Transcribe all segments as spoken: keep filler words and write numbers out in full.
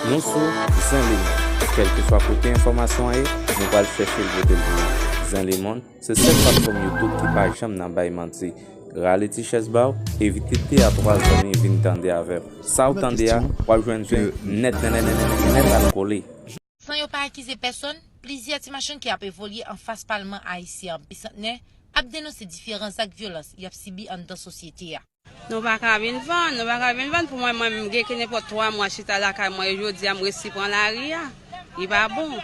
Nou sou Zen Lemonn. Kèlkeswa kote enfòmasyon an ye, nou pral chèche l pote l pou ou. Zen Lemonn, se sèl platfòm YouTube ki pa janm nan bay manti. Rale ti chèz ba w, evite de a twa zanmi vin tande avè w. Sa w tande a, w ap jwenn zen nèt, nèt, nèt, nèt, nèt al kole. San yo pa akize pèsonn, plizyè ti machann ki ap evolye anfas palman ayisyen an Bisantnè ap denonse diferan zak vyolans y ap sibi anndan sosyete a. Nou pa ka vin vann, nou pa ka vin vann. Pou mwen, mwen menm, gen ke nenpòt twa mwa chita lakay mwen, e jodi a m resi pran lari a. Li pa bon.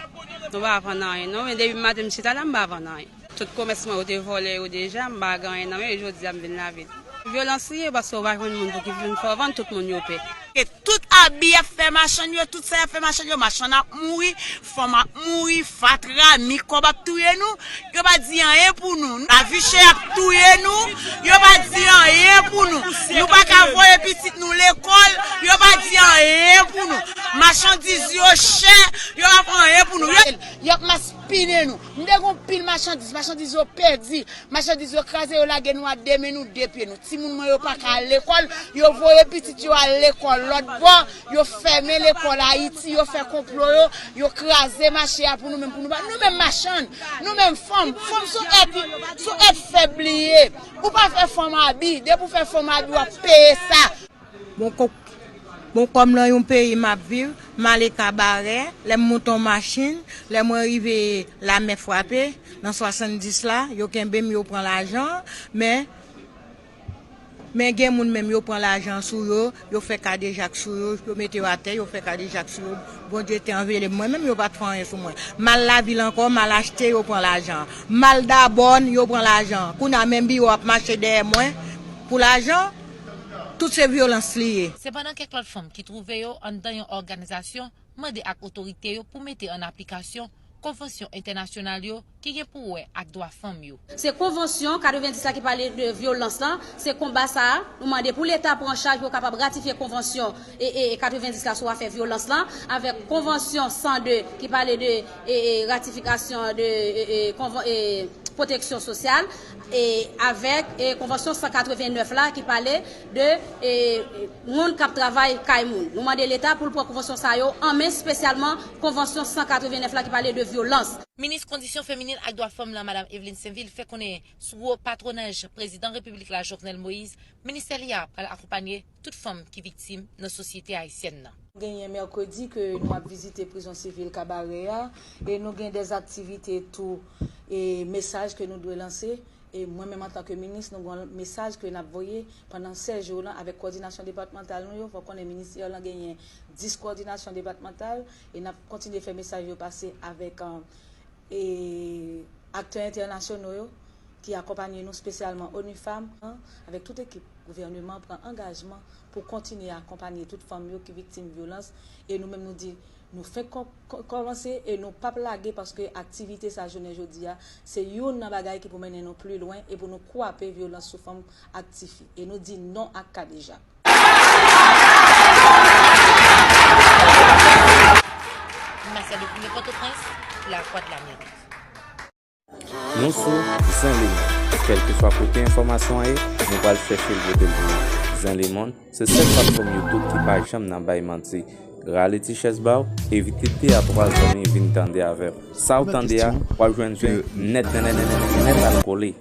Nou pa vann anyen, non. Men depi maten m chita la, m pa vann anyen. Tout komès mwen, yo te vòlè yo deja, m pa gen anyen nan men yo, e jodi a m vin lavil. Vyolans li ye, paske yo pa jwenn moun pou ki vin fè w vann, tout moun yo pè. E tout abi y ap fè machann yo, tout sa y ap fè machann yo, machann ap mouri, fanm ap mouri, fatra, mikòb ap touye nou, yo pa di anyen pou nou. Lavi chè ap touye nou, yo pa di anyen pou nou. Nou pa ka voye pitit nou lekòl, yo pa di anyen pou nou. Machandiz yo chè, yo pa fè anyen pou nou. Yo, y ap maspinen nou. M te gon pil machandiz, machandiz yo pèdi. Machandiz yo kraze, yo lage nou a de men nou, de pye nou. Timoun mwen yo pa ka al lekòl, yo voye pitit yo al lekòl lòt bò, yo fèmen lekòl Ayiti, yo fè konplo yo, yo kraze mache a pou nou menm, pou nou pa, nou menm machann, nou menm fanm, fanm sou èt, sou èt fèb li ye. Ou pa fè fanm abi, depi w fè fanm abi, w ap peye sa. Bon, ko-, bon, kòm nan yon peyi m ap viv, m ale Kabarè, lè m monte yon machin, lè mwen rive Lamè Frape, nan swasanndis la, yo kenbe m, yo pran lajan, men, men gen moun menm, yo pran lajan sou yo, yo fè kadejak sou yo, yo mete yo atè, yo fè kadejak sou yo. Bondye te anvele m, mwen menm, yo pa t fè anyen sou mwen. M al lavil ankò, m al achte, yo pran lajan. M al Dabòn, yo pran lajan. Kounye a, menm biwo ap mache dèyè mwen pou lajan. Tout se vyolans li ye. Sepandan, kèk lòt fanm ki twouve yo anndan yon òganizasyon mande ak otorite yo pou mete an aplikasyon konvansyon entènasyonal yo ki gen pou wè ak dwa fanm yo. Se konvansyon katrevendis la ki pale de vyolans lan, se konba sa a, nou mande pou Leta pran chaj pou yo kapab ratifye konvansyon e, e, e katrevendis la sou afè vyolans lan, avèk konvansyon san de ki pale de e, e, ratifikasyon de e, e, konvan-, e, pwoteksyon sosyal, e avèk e, konvansyon san katrevennèf la ki pale de e, e, moun k ap travay kay moun. Nou mande Leta pou l pran konvansyon sa yo an men, espesyalman konvansyon san katrevennèf la ki pale de vyolans. Minis Kondisyon Feminin ak Dwa Fanm lan, Madam Eveline Sainvil, fè konnen sou wo patwonaj Prezidan Repiblik la, Jovenel Moïse, ministè li a pral akonpanye tout fanm ki viktim nan sosyete ayisyèn nan. Genyen mèkredi ke nou ap vizite prizon sivil Kabarè a, e nou gen dèz aktivite tou, e mesaj ke nou dwe lanse. E mwen menm, antanke minis, nou gen yon mesaj ke n ap voye pandan sèz jou lan avèk kowòdinasyon depatmantal nou yo. Fò w konnen ministè lan genyen dis kowòdinasyon depatmantal, e n ap kontinye fè mesaj yo pase avèk, e, aktè entènasyonal yo ki akonpanye nou, espesyalman ONU Femmes, avèk tout ekip gouvèneman pran angajman pou kontinye akonpanye tout fanm yo ki viktim vyolans. E nou menm, nou di, nou fenk kò-, kò-, kòmanse e nou p ap lage, paske aktivite sa jounen jodi a, se youn nan bagay ki pou mennen nou pli lwen e pou nou kwape vyolans sou fanm ak tifi. E nou di non ak kadejak. Marcel Depouille, Pòtoprens, Lavwadlamerik. Nou sou Zen Lemonn. Kèlkeswa kote enfòmasyon an ye, nou pral chèche l pote l pou ou. Zen Lemonn, se sèl platfòm YouTube ki pa janm nan bay manti. Rale ti chèz ba w, evite de a twa zanmi vin tande avè w. Sa w tande a, w ap jwenn zen nèt, nèt, nèt, nèt, nèt al kole.